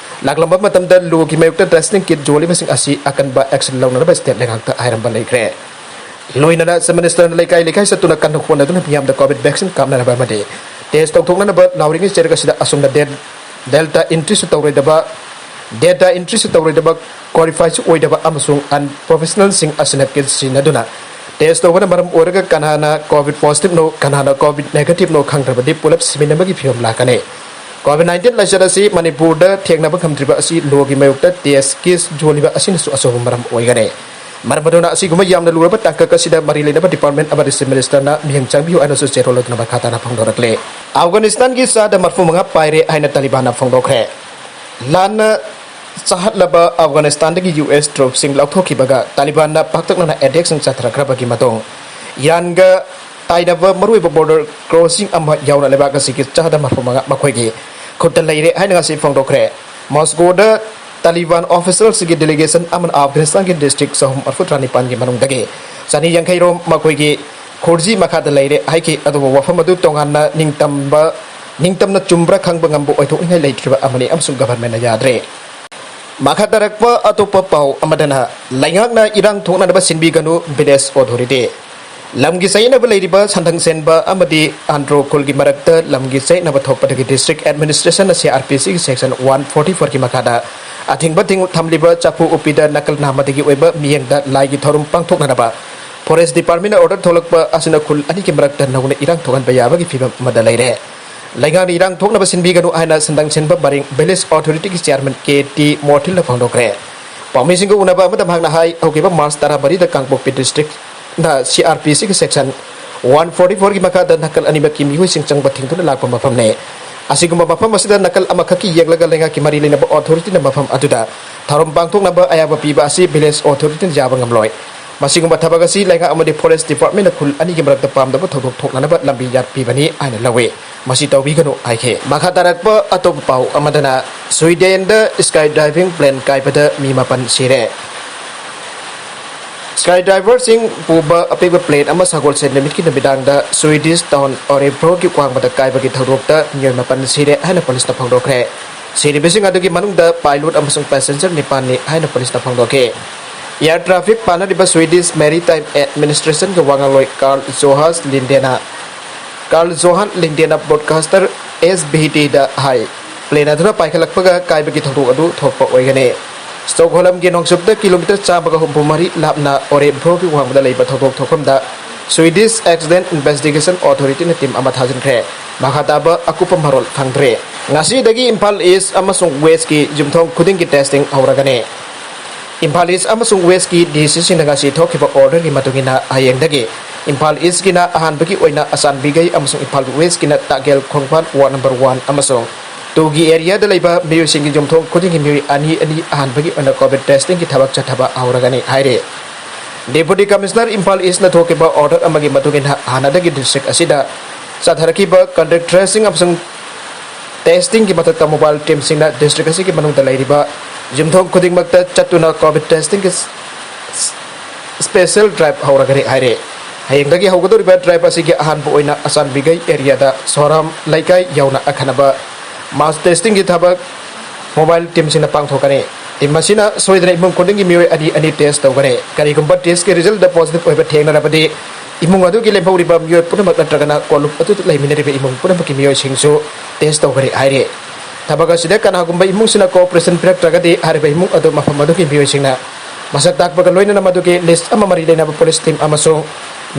ꯂꯥꯛꯂꯝꯕ ꯃꯇꯝꯗ ꯂꯣꯒꯤ ꯃꯥꯌꯣꯛꯇ testing kit ꯌꯣꯜꯂꯤꯕꯁꯤꯡ ꯑꯁꯤ ꯑꯀꯟꯕ action ꯂꯧꯅꯅꯕ state ꯂꯩꯉꯥꯛꯇ ꯍꯥꯏꯔꯝꯕ ꯂꯩꯈ꯭ꯔꯦ꯫ ꯂꯣꯏꯅꯅ Chief Ministerꯅ ꯂꯩꯀꯥꯏ ꯂꯩꯀꯥꯏ ꯆꯠꯇꯨꯅ ꯀꯟꯅ ꯍꯣꯠꯅꯗꯨꯅ ꯃꯤꯌꯥꯝꯗ COVID vaccine ꯀꯥꯞꯅꯅꯕ ꯑꯃꯗꯤ test ꯇꯧꯊꯣꯛꯅꯅꯕ ꯂꯥꯎꯔꯤꯉꯩ ꯆꯩꯔꯛ ꯑꯁꯤꯗ ꯑꯁꯨꯝꯅ date, data entryꯁꯨ ꯇꯧꯔꯣꯏꯗꯕ, data entryꯁꯨ ꯇꯧꯔꯣꯏꯗꯕ, qualifyꯁꯨ ꯑꯣꯏꯗꯕ ꯑꯃꯁꯨꯡ unprofessionalꯁꯤꯡ ꯑꯁꯤꯅ kit ꯁꯤꯖꯤꯟꯅꯗꯨꯅ test ꯇꯧꯕꯅ ꯃꯔꯝ ꯑꯣꯏꯔꯒ ꯀꯅꯥꯅ COVID positiveꯅꯣ, ꯀꯅꯥꯅ COVID negativeꯅꯣ ꯈꯪꯗ꯭ꯔꯕꯗꯤ ꯄꯨꯂꯞ ꯁꯤꯃꯤꯟꯅꯕꯒꯤ ꯐꯤꯕꯝ ꯂꯥꯛꯀꯅꯤ꯫ COVID-19 ꯂꯥꯏꯆꯠ ꯑꯁꯤ ꯃꯅꯤꯄꯨꯔꯗ ꯊꯦꯡꯅꯕ ꯉꯝꯗ꯭ꯔꯤꯕ ꯑꯁꯤ ꯂꯣꯒꯤ ꯃꯥꯌꯣꯛꯇ test kit ꯌꯣꯜꯂꯤꯕ ꯑꯁꯤꯅꯁꯨ ꯑꯆꯧꯕ ꯃꯔꯝ ꯑꯣꯏꯒꯅꯤ꯫ ꯃꯔꯝ ꯑꯗꯨꯅ ꯑꯁꯤꯒꯨꯝꯕ ꯌꯥꯝꯅ ꯂꯨꯔꯕ ꯇꯥꯡꯀꯛ ꯑꯁꯤꯗ ꯃꯔꯤ ꯂꯩꯅꯕ department ꯑꯃꯗꯤ Chief Ministerꯅ ꯃꯤꯠꯌꯦꯡ ꯆꯪꯕꯤꯌꯨ ꯍꯥꯏꯅꯁꯨ ꯆꯦꯔꯣꯜ ꯑꯗꯨꯅ ꯃꯈꯥ ꯇꯥꯅ ꯐꯣꯡꯗꯣꯔꯛꯂꯤ꯫ ꯑꯐꯒꯥꯅꯤꯁꯇꯥꯟꯒꯤ ꯆꯥꯗ ꯃꯔꯐꯨ ꯃꯉꯥ ꯄꯥꯏꯔꯦ ꯍꯥꯏꯅ ꯇꯥꯂꯤꯕꯥꯟꯅ ꯐꯣꯡꯗꯣꯛꯈ꯭ꯔꯦ꯫ ꯂꯥꯟꯅ ꯆꯥꯍꯠꯂꯕ ꯑꯐꯒꯥꯅꯤꯁꯇꯥꯟꯗꯒꯤ US troopꯁꯤꯡ ꯂꯧꯊꯣꯛꯈꯤꯕꯒ ꯇꯥꯂꯤꯕꯥꯟꯅ ꯄꯥꯛꯇꯛꯅꯅ attackꯁꯤꯡ ꯆꯠꯊꯔꯛꯈ꯭ꯔꯕꯒꯤ ꯃꯇꯨꯡ ꯏꯔꯥꯟꯒ ꯇꯥꯏꯅꯕ ꯃꯔꯨꯑꯣꯏꯕ border crossing ꯑꯃ ꯌꯥꯎꯅ ꯂꯩꯕꯥꯛ ꯑꯁꯤꯒꯤ ꯆꯥꯗ ꯃꯔꯐꯨ ꯃꯉꯥ ꯃꯈꯣꯏꯒꯤ ꯈꯨꯠꯇ ꯂꯩꯔꯦ ꯍꯥꯏꯅ ꯉꯁꯤ ꯐꯣꯡꯗꯣꯛꯈ꯭ꯔꯦ꯫ ꯃꯣꯁꯀꯣꯗ ꯇꯥꯂꯤꯕꯥꯟ ꯑꯣꯐꯤꯁꯤꯌꯦꯜꯁꯤꯡꯒꯤ ꯗꯦꯂꯤꯒꯦꯁꯟ ꯑꯃꯅ ꯑꯐꯒꯥꯅꯤꯁꯇꯥꯟꯒꯤ ꯗꯤꯁꯇ꯭ꯔꯤꯛ ꯆꯍꯨꯝ ꯃꯔꯤꯐꯨ ꯇꯔꯥꯅꯤꯄꯥꯟꯒꯤ ꯃꯅꯨꯡꯗꯒꯤ ꯆꯅꯤ ꯌꯥꯡꯈꯩ ꯔꯣꯝ ꯃꯈꯣꯏꯒꯤ ꯈꯨꯔꯖꯤ ꯃꯈꯥꯗ ꯂꯩꯔꯦ ꯍꯥꯏꯈꯤ꯫ ꯑꯗꯨꯕꯨ ꯋꯥꯐꯝ ꯑꯗꯨ ꯇꯣꯉꯥꯟꯅ ꯅꯤꯡꯇꯝꯕ, ꯅꯤꯡꯇꯝꯅ ꯆꯨꯝꯕ꯭ꯔꯥ ꯈꯪꯕ ꯉꯝꯕ ꯑꯣꯏꯊꯣꯛꯅꯤꯡꯉꯥꯏ ꯂꯩꯇ꯭ꯔꯤꯕ ꯑꯃꯅꯤ ꯑꯃꯁꯨꯡ ꯒꯚꯔꯟꯃꯦꯟꯅ ꯌꯥꯗ꯭ꯔꯦ꯫ ꯃꯈꯥ ꯇꯥꯔꯛꯄ ꯑꯇꯣꯞꯄ ꯄꯥꯎ ꯑꯃꯗꯅ, ꯂꯩꯉꯥꯛꯅ ꯏꯔꯥꯡ ꯊꯣꯛꯅꯅꯕ ꯁꯤꯟꯕꯤꯒꯅꯨ, ꯚꯤꯂꯦꯖ ꯑꯣꯊꯣꯔꯤꯇꯤ꯫ ꯂꯝꯒꯤ ꯆꯌꯦꯠꯅꯕ ꯂꯩꯔꯤꯕ ꯁꯟꯗꯪ ꯁꯦꯟꯕ ꯑꯃꯗꯤ ꯑꯟꯗ꯭ꯔꯣ ꯈꯨꯜꯒꯤ ꯃꯔꯛꯇ ꯂꯝꯒꯤ ꯆꯌꯦꯠꯅꯕ ꯊꯣꯛꯄꯗꯒꯤ ꯗꯤꯁꯇ꯭ꯔꯤꯛ ꯑꯦꯗꯃꯤꯅꯤꯁꯇ꯭ꯔꯦꯁꯟꯅ ꯁꯤ ꯑꯥꯔ ꯄꯤ ꯁꯤꯒꯤ ꯁꯦꯛꯁꯟ ꯋꯥꯟ ꯐꯣꯔꯇꯤ ꯐꯣꯔꯒꯤ ꯃꯈꯥꯗ ꯑꯊꯤꯡꯕ ꯊꯤꯡ-, ꯊꯝꯂꯤꯕ ꯆꯐꯨ ꯎꯞꯄꯤꯗ ꯅꯥꯀꯜ ꯅꯥꯝꯃꯗꯒꯤ ꯑꯣꯏꯕ ꯃꯤꯠꯌꯦꯡꯗ ꯂꯥꯏꯒꯤ ꯊꯧꯔꯝ ꯄꯥꯡꯊꯣꯛꯅꯅꯕ ꯐꯣꯔꯦꯁ ꯗꯤꯄꯥꯔꯠꯃꯦꯟꯅ ꯑꯣꯔꯗꯔ ꯊꯣꯛꯂꯛꯄ ꯑꯁꯤꯅ ꯈꯨꯜ ꯑꯅꯤꯒꯤ ꯃꯔꯛꯇ ꯅꯧꯅ ꯏꯔꯥꯡ ꯊꯣꯛꯍꯟꯕ ꯌꯥꯕꯒꯤ ꯐꯤꯚꯝ ꯑꯃꯗ ꯂꯩꯔꯦ꯫ ꯂꯩꯉꯥꯛꯅ ꯏꯔꯥꯡ ꯊꯣꯛꯅꯕ ꯁꯤꯟꯕꯤꯒꯅꯨ ꯍꯥꯏꯅ ꯁꯟꯗꯪ ꯁꯦꯟꯕ ꯃꯔꯤꯡ ꯚꯤꯂꯦꯖ ꯑꯣꯊꯣꯔꯤꯇꯤꯒꯤ ꯆꯤꯌꯥꯔꯃꯦꯟ ꯀꯦ ꯇꯤ ꯃꯣꯔꯊꯤꯜꯅ ꯐꯣꯡꯗꯣꯛꯈ꯭ꯔꯦ꯫ ꯄꯥꯎꯃꯤꯁꯤꯡꯒ ꯎꯅꯕ ꯑꯃꯗ ꯃꯍꯥꯛꯅ ꯍꯥꯏ, ꯍꯧꯈꯤꯕ ꯃꯥꯔꯆ ꯇꯔꯥꯃꯔꯤꯗ ꯀꯥꯡꯄꯣꯛꯄꯤ ꯗꯤꯁꯇ꯭ꯔꯤꯛꯅ ꯁꯤ ꯑꯥꯔ ꯄꯤ ꯁꯤꯒꯤ ꯁꯦꯛꯁꯟ ꯋꯥꯟ ꯐꯣꯔꯇꯤ ꯐꯣꯔꯒꯤ ꯃꯈꯥꯗ ꯅꯥꯀꯜ ꯑꯅꯤꯃꯛꯀꯤ ꯃꯤꯑꯣꯏꯁꯤꯡ ꯆꯪꯕ ꯊꯤꯡꯗꯨꯅ ꯂꯥꯛꯄ ꯃꯐꯝꯅꯤ꯫ ꯑꯁꯤꯒꯨꯝꯕ ꯃꯐꯝ ꯑꯁꯤꯗ ꯅꯥꯀꯜ ꯑꯃꯈꯛꯀꯤ ꯌꯦꯛꯂꯒ ꯂꯩꯉꯥꯛꯀꯤ ꯃꯔꯤ ꯂꯩꯅꯕ ꯑꯣꯊꯣꯔꯤꯇꯤꯅ ꯃꯐꯝ ꯑꯗꯨꯗ ꯊꯧꯔꯝ ꯄꯥꯡꯊꯣꯛꯅꯕ ꯑꯌꯥꯕ ꯄꯤꯕ ꯑꯁꯤ ꯚꯤꯂꯦꯖ ꯑꯣꯊꯣꯔꯤꯇꯤꯅ ꯌꯥꯕ ꯉꯝꯂꯣꯏ꯫ ꯃꯁꯤꯒꯨꯝꯕ ꯊꯕꯛ ꯑꯁꯤ ꯂꯩꯉꯥꯛ ꯑꯃꯗꯤ ꯐꯣꯔꯦꯁ ꯗꯤꯄꯥꯔꯠꯃꯦꯟꯅ ꯈꯨꯜ ꯑꯅꯤꯒꯤ ꯃꯔꯛꯇ ꯄꯥꯝꯗꯕ ꯊꯧꯗꯣꯛ ꯊꯣꯛꯅꯅꯕ ꯂꯝꯕꯤ ꯌꯥꯠꯄꯤꯕꯅꯤ ꯍꯥꯏꯅ ꯂꯧꯏ꯫ ꯃꯁꯤ ꯇꯧꯕꯤꯒꯅꯨ ꯍꯥꯏꯈꯤ꯫ ꯃꯈꯥ ꯇꯥꯔꯛꯄ ꯑꯇꯣꯞꯄ ꯄꯥꯎ ꯑꯃꯗꯅ, ꯁ꯭ꯋꯤꯗꯦꯟꯗ sky diving plane ꯀꯥꯏꯕꯗ ꯃꯤ ꯃꯥꯄꯟ ꯁꯤꯔꯦ꯫ Sky diverꯁꯤꯡ ꯄꯨꯕ ꯑꯄꯤꯛꯄ plane ꯑꯃ ꯁꯒꯣꯜꯁꯦꯟ ꯅꯨꯃꯤꯠꯀꯤ ꯅꯨꯃꯤꯗꯥꯡꯗ Swedish town Örebroꯒꯤ ꯋꯥꯡꯃꯗ ꯀꯥꯏꯕꯒꯤ ꯊꯧꯗꯣꯛꯇ ꯃꯤꯑꯣꯏ ꯃꯥꯄꯟ ꯁꯤꯔꯦ ꯍꯥꯏꯅ ꯄꯨꯂꯤꯁꯅ ꯐꯣꯡꯗꯣꯛꯈ꯭ꯔꯦ꯫ ꯁꯤꯔꯤꯕꯁꯤꯡ ꯑꯗꯨꯒꯤ ꯃꯅꯨꯡꯗ pilot ꯑꯃꯁꯨꯡ passenger ꯅꯤꯄꯥꯟꯅꯤ ꯍꯥꯏꯅ ꯄꯨꯂꯤꯁꯅ ꯐꯣꯡꯗꯣꯛꯈꯤ꯫ Air traffic ꯄꯥꯟꯅꯔꯤꯕ Swedish Maritime Administrationꯒꯤ ꯋꯥ ꯉꯥꯡꯂꯣꯏ Carl Johan Lindena, Carl Johan Lindena broadcaster S V Tꯗ ꯍꯥꯏ, plane ꯑꯗꯨꯅ ꯄꯥꯏꯈꯠꯂꯛꯄꯒ ꯀꯥꯏꯕꯒꯤ ꯊꯧꯗꯣꯛ ꯑꯗꯨ ꯊꯣꯛꯄ ꯑꯣꯏꯒꯅꯤ꯫ Stockholmꯒꯤ ꯅꯣꯡꯆꯨꯞꯇ kilometre ꯆꯥꯝꯃꯒ ꯍꯨꯝꯐꯨ ꯃꯔꯤ ꯂꯥꯞꯅ Örebroꯒꯤ ꯋꯥꯡꯃꯗ ꯂꯩꯕ ꯊꯧꯗꯣꯛ ꯊꯣꯛꯐꯝꯗ Swedish Accident Investigation Authorityꯅ team ꯑꯃ ꯊꯥꯖꯤꯟꯈ꯭ꯔꯦ꯫ ꯃꯈꯥ ꯇꯥꯕ ꯑꯀꯨꯞꯄ ꯃꯔꯣꯜ ꯐꯪꯗ꯭ꯔꯤ꯫ ꯉꯁꯤꯗꯒꯤ ꯏꯝꯐꯥꯜ East ꯑꯃꯁꯨꯡ Westꯀꯤ ꯌꯨꯝꯊꯣꯡ ꯈꯨꯗꯤꯡꯒꯤ testing ꯍꯧꯔꯒꯅꯤ꯫ ꯏꯝꯐꯥꯜ East ꯑꯃꯁꯨꯡ Westꯀꯤ DCꯁꯤꯡꯅ ꯉꯁꯤ ꯊꯣꯛꯈꯤꯕ orderꯒꯤ ꯃꯇꯨꯡ ꯏꯟꯅ ꯍꯌꯦꯡꯗꯒꯤ ꯏꯝꯐꯥꯜ Eastꯀꯤꯅ ꯑꯍꯥꯟꯕꯒꯤ ꯑꯣꯏꯅ ꯑꯆꯥꯟꯕꯤꯒꯩ ꯑꯃꯁꯨꯡ ꯏꯝꯐꯥꯜ Westꯀꯤꯅ ꯇꯥꯛꯒꯦꯜ ꯈꯣꯡꯕꯥꯟ ward number one ꯑꯃꯁꯨꯡ twoꯒꯤ areaꯗ ꯂꯩꯕ ꯃꯤꯑꯣꯏꯁꯤꯡꯒꯤ ꯌꯨꯝꯊꯣꯡ ꯈꯨꯗꯤꯡꯒꯤ ꯃꯤꯑꯣꯏ ꯑꯅꯤ ꯑꯅꯤ ꯑꯍꯥꯟꯕꯒꯤ ꯑꯣꯏꯅ COVID testingꯒꯤ ꯊꯕꯛ ꯆꯠꯊꯕ ꯍꯧꯔꯒꯅꯤ ꯍꯥꯏꯔꯤ꯫ Deputy Commissioner ꯏꯝꯐꯥꯜ Eastꯅ ꯊꯣꯛꯈꯤꯕ order ꯑꯃꯒꯤ ꯃꯇꯨꯡ ꯏꯟꯅ ꯍꯥꯟꯅꯗꯒꯤ district ꯑꯁꯤꯗ ꯆꯠꯊꯔꯛꯈꯤꯕ contractorꯁꯤꯡ ꯑꯃꯁꯨꯡ testing ꯒꯤ ꯃꯊꯛꯇ mobile team ꯁꯤꯡꯅ district ꯑꯁꯤꯒꯤ ꯃꯅꯨꯡꯗ ꯂꯩꯔꯤꯕ ꯌꯨꯝꯊꯣꯡ ꯈꯨꯗꯤꯡꯃꯛꯇ ꯆꯠꯇꯨꯅ COVID testing ꯒꯤ special drive ꯍꯧꯔꯒꯅꯤ ꯍꯥꯏꯔꯦ꯫ ꯍꯌꯦꯡꯗꯒꯤ ꯍꯧꯒꯗꯧꯔꯤꯕ drive ꯑꯁꯤꯒꯤ ꯑꯍꯥꯟꯕ ꯑꯣꯏꯅ ꯑꯆꯥꯟꯕꯤꯒꯩ area ꯗ ꯁꯣꯔꯥꯝ ꯂꯩꯀꯥꯏ ꯌꯧꯅ ꯑꯈꯟꯅꯕ mass testing ꯒꯤ ꯊꯕꯛ mobile team ꯁꯤꯡꯅ ꯄꯥꯡꯊꯣꯛꯀꯅꯤ꯫ Team ꯑꯁꯤꯅ ꯁꯣꯏꯗꯅ ꯏꯃꯨꯡ ꯈꯨꯗꯤꯡꯒꯤ ꯃꯤꯑꯣꯏ ꯑꯅꯤ ꯑꯅꯤ test ꯇꯧꯒꯅꯤ꯫ ꯀꯔꯤꯒꯨꯝꯕ test ꯀꯤ result ꯗ positive ꯑꯣꯏꯕ ꯊꯦꯡꯅꯔꯕꯗꯤ ꯏꯃꯨꯡ ꯑꯗꯨꯒꯤ ꯂꯦꯝꯍꯧꯔꯤꯕ ꯃꯤꯑꯣꯏ ꯄꯨꯝꯅꯃꯛ ꯅꯠꯇ꯭ꯔꯒꯅ ꯀꯣꯂꯨꯞ ꯑꯗꯨꯗ ꯂꯩꯃꯤꯟꯅꯔꯤꯕ ꯏꯃꯨꯡ ꯄꯨꯝꯅꯃꯛꯀꯤ ꯃꯤꯑꯣꯏꯁꯤꯡꯁꯨ test ꯇꯧꯒꯅꯤ ꯍꯥꯏꯔꯤ꯫ ꯊꯕꯛ ꯑꯁꯤꯗ ꯀꯅꯥꯒꯨꯝꯕ ꯏꯃꯨꯡꯁꯤꯅ cooperation ꯄꯤꯔꯛꯇ꯭ꯔꯒꯗꯤ ꯍꯥꯏꯔꯤꯕ ꯏꯃꯨꯡ ꯑꯗꯨ ꯃꯐꯝ ꯑꯗꯨꯒꯤ ꯃꯤꯑꯣꯏꯁꯤꯡꯅ ꯃꯁꯛ ꯇꯥꯛꯄꯒ ꯂꯣꯏꯅꯅ ꯃꯗꯨꯒꯤ list ꯑꯃ ꯃꯔꯤ ꯂꯩꯅꯕ police team ꯑꯃꯁꯨꯡ